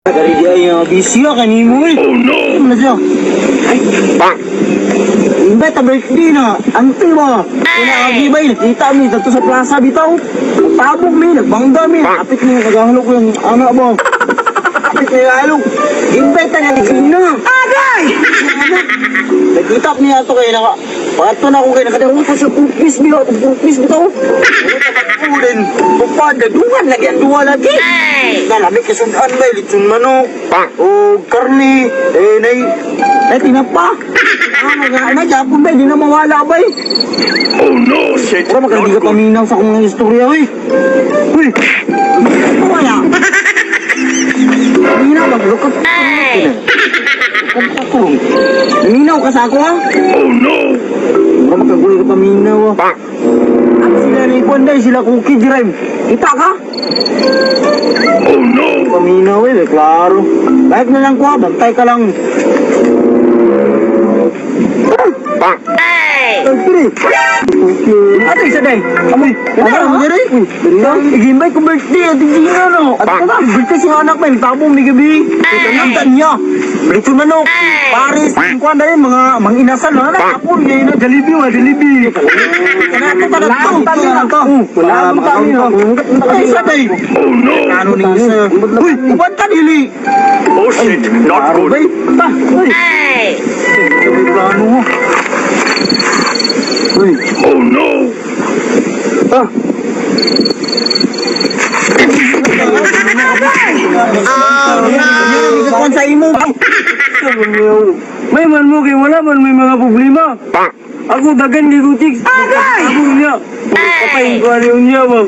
Dari di ay busy ka kanimo eh. Oh no! Ano na siya? Ay, invite a birthday na. Ante ba? Kuna agi ba? Nakita mi dito sa plaza bitaw. Tabog mi, nagbangga mi. Apit mi kagahalo ko yung anak ba. Apit mi halo. Invite na ni Gina. Agay! Nagkita mi ato kay naka. Pato na ako kay nakadaro ko sa pupis bi, pupis bitaw. Ulen, upad dungan lagi ang duwa lagi. Na lami kay sudan ba, litson manok. O karne, eh nay nay tinapa. Ah, mga na Japon ba, di na mawala ba eh. Oh no! Shit! Pero Not maganda ka good. paminaw sa akong mga istorya, uy. Uy, wala. Paminaw, maglukot. Ay! Naminaw ka sa ako, ha? Oh no! Mura magkagulo ka paminaw, ha? Ano sila ni Kwanday, sila Cookie Drive. Kita ka? Oh no! Paminaw, eh, klaro. Kahit na lang ko, ha? Bantay ka lang. Ay! Ano isa day? Amoy, ano mo diri? Igimay ko birthday at Gina no. At ano birthday sa anak may tabong mi gabi. Ito niya. Lechon manok. Paris, kuan dai mga manginasal na na hapon ngay na Jollibee wa Jollibee. Kana to kana to. Wala to. Wala kami no. Ay isa day. Oh no! Ano ni isa? Uy, uban ta dili. Oh shit! Not Klaro good. bay. Ta. Uy. May plano mo. Uy. Oh no! Ah. Oh, no! Sa imo. May man mo kay wala man may mga problema. Ako dagan ni Rutix. Agay! Ako niya. Patay ko niya ba.